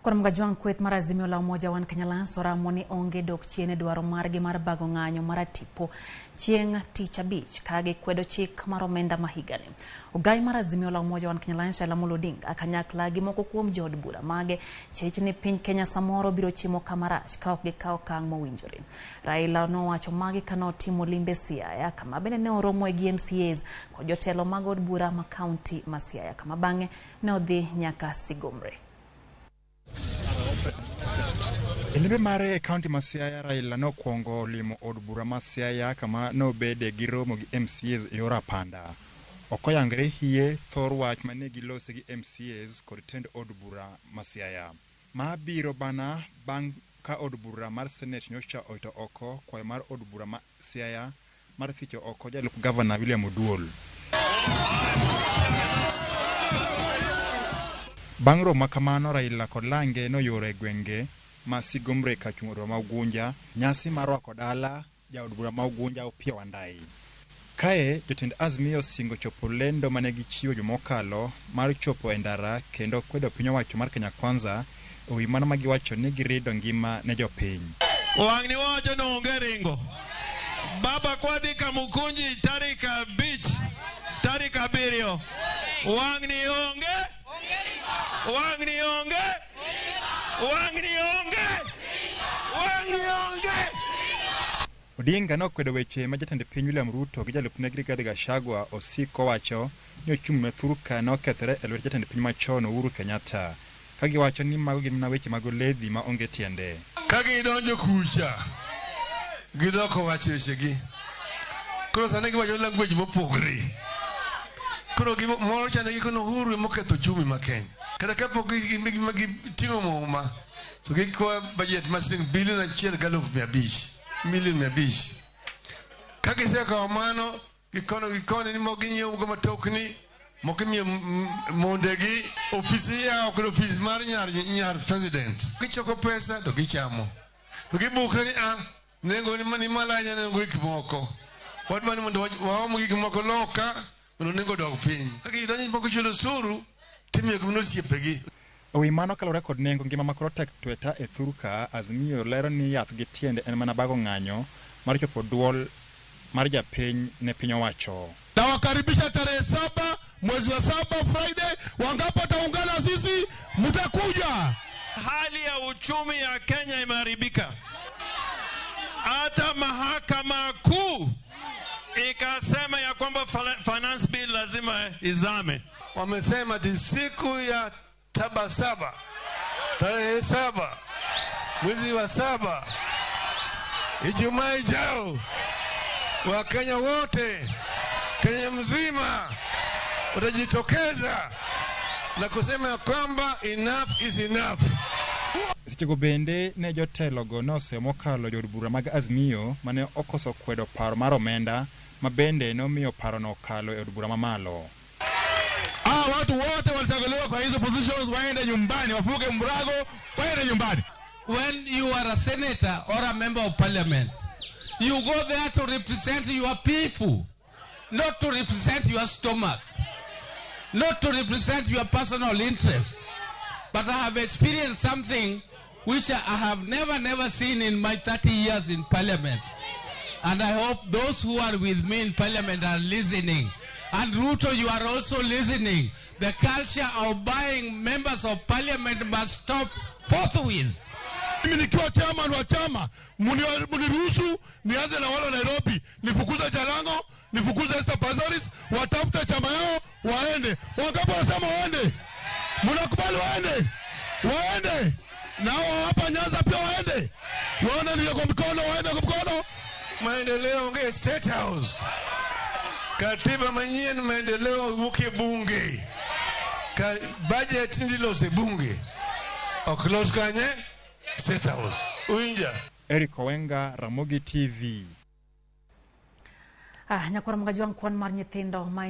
Kwan Mgajwang' kweth mar Azimio la Umoja One Kenya Alliance oramo ni onge dok chien e dwaro margi mar bago ng'anyo mar tipo chieng' tich abich ka gikwedo chik mar omenda ma higani. Ogai mar Azimio la Umoja One Kenya Alliance Raila Amolo Odinga kanyakla gi moko kuom jood bura mage chich ni piny Kenya samoro biro chimo kama rach ka ok gikawo okang' mowinjore. Raila nowacho magi kane otimo limbe Siaya kama bende ne oromoe gi MCAs kod jotelo mag od bura ma kaunti ma Siaya kama bang'e ne odhi nyaka Sigomre. E limbe mare e kaunti ma Siaya, Raila nokwongo limo od bura ma Siaya kama nobede gi romo gi MCAs e yor apanda. Ok oyangre hie thor wach mane gilose gi MCAs kod tend od bura ma Siaya. Ma biro bana bang' ka od bura mar Senate nyocha owito oko kwayo mar od bura ma Siaya mar ficho oko jalup gavana William Oduol. Bang' romo ma kamano, Raila kod lange noyoro e gwenge ma Sigomre kachung' od bura ma Ugunja, nyasi mar rwako dala jaod bura ma Ugunja Opiyo Wandayi. Kae, jotend Azimio osingo chopo lendo mane gichiwo juma mokalo mar chopo e ndara kendo kwedo piny owacho mar Kenya Kwanza e wi mano ma giwacho ni girido ngima ne jopiny. Wang'ni wawacho ni onge ringo. Baba kwadhi Kamukunji tarik 5, tarik 7. Wang'ni onge. Wang'ni onge. Wang'ni onge. Wang'ni onge. Odinga nokwedo weche ma jatend piny William Ruto gi jalupne Rigathi Gachagua osiko wacho ni ochumi ma thurka nokethore e lwet jatend piny machon Uhuru Kenyatta, ka giwacho ni mago gin mana weche mag oledhi ma onge tiende. Ka gidonjo kucha, gidoko wacho wechegi. Koro sani giwacho language mopogre. Koro moro chande gikono Uhuru ema oketho uchumi ma Kenya. Kata kapok giting'o muma, to gikwa budget mar siling bilion 1.500, milion 500. Ka gisekawo mano, gikono gikoni ni moko ginyiewo go matokni, moko imiyo mondegi, ofis iyawo kod ofis mar nyar president. Gichoko pesa to gichamo. To gibukre ni nengo ni malo ahinya nengo gik moko. Wadwa ni mondo waom gik moko loka mondo nengo odog piny. Ka gidonjo moko chulo osuru, timiyogi mana osiepegi. E wi mano kaluwore kod nengo ngima makoro tek tweta e thurka, Azimio lero ni yath gi tiende en mana bago ng'anyo mar chopo duol mar japiny ne piny owacho. Nawakaribisha tarehe 7 mwezi wa 7 Friday, wangapi wataungana sisi? Mtakuja. Hali ya uchumi ya Kenya imeharibika. Hata mahakama kuu ikasema ya kwamba finance bill lazima izame. Wamesema ati siku ya 7 tarehe 7 mwezi wa 7 Ijumaa ijao, Wakenya wote Kenya mzima watajitokeza na kusema ya kwamba enough is enough. Sechego bende ne jotelogo noseyo mokalo jood bura mag Azimio mane okoso kwedo paro mar omenda ma bende nomiyo parono okalo e od bura mamalo. Hawa watu wote walichaguliwa kwa hizo positions waende nyumbani, wafuge mrago, waende nyumbani. When you are a senator or a member of parliament, you go there to represent your people, not to represent your stomach, not to represent your personal interests. But I have experienced something which I have never seen in my 30 years in parliament. And I hope those who are with me in parliament are listening. And Ruto, you are also listening. The culture of buying members of parliament must stop forthwith. Mimi nikiwa chairman wa chama, muniruhusu nianze na wale wa Nairobi, nifukuze Jalango, nifukuze Esther Passaris, watafute chama yao waende. Wangapi wanasema waende? Mnakubali waende? Waende. Na hao hapa Nyanza pia waende. Waone ni kwa mkono, waende kwa mkono. Maendeleo onge State House. Katiba manyien maendeleo wuok e bunge. Ka budget ndilose bunge. Ok los kanye State House. Uwinja. Eric Owenga, Ramogi TV. Nyakwar Mgajwang' kwan mar nyithindo ma